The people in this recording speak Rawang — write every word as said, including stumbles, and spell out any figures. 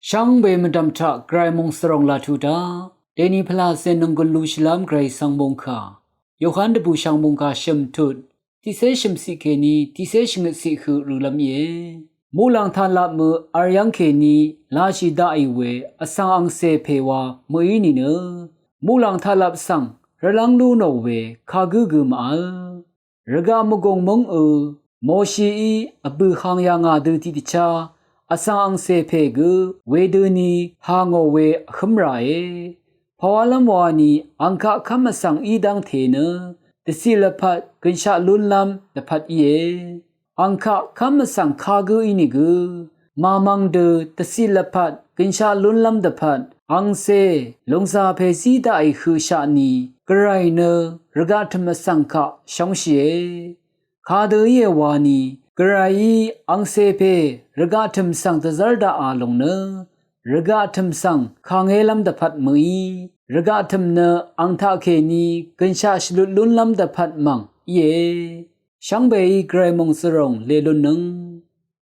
Shvngbe mvdv̀m taq Gvray mòngsvròng laq tuq daq, dèni pvlàcè nònggùn lúshìlv́m Gvray svng mòngkà, Yohan dvbùshv̀ng mòngkà shø̀m tut, tiqcé shø̀mciq kèní tiqcé shvngøtciq høq rølv́m íe. Muqlàng taqlap mø vr yv́ng kèní lashì daqì we vsvng angcè pè wa mø̀í nìnø, muqlàng taqlap svng rvlv́ng lú nò we kagǿ gø màvl. Rvgaq mvgùng mǿngø, Moshií vbø̀ hang yà ngà dø tiqdvchá vsvng angcè pè gø wedøni hà ngò we vhǿm ràe. Pàwálv́m wani ang kaq kv́m vsvng í dv́ngte nø dvciq lvpat gønshaq lúnlv́m dvpvt íe. Ang kaq kv́m vsvng kagǿ ínìgø, màmvng dø dvciq lvpat gønshaq lúnlv́m dvpvt angcè lòngzà pè zí daqì høqshaq ni, Gvray nø rvgaq tø̀m vsvng kaq shóngshìe. Kadø íe wani, Gvrayí angcè pè rvgaq tø̀m svng dvzv́r daqà lòng nø, rvgaq tø̀m svng kàngélv́m dvpvt mø̀í, rvgaq tø̀m nø ang taqkèní gønshaq shvlut lúnlv́m dvpvt mv̀ng íe. Shvngbeí Gvray mòngsvròng lelutnøng.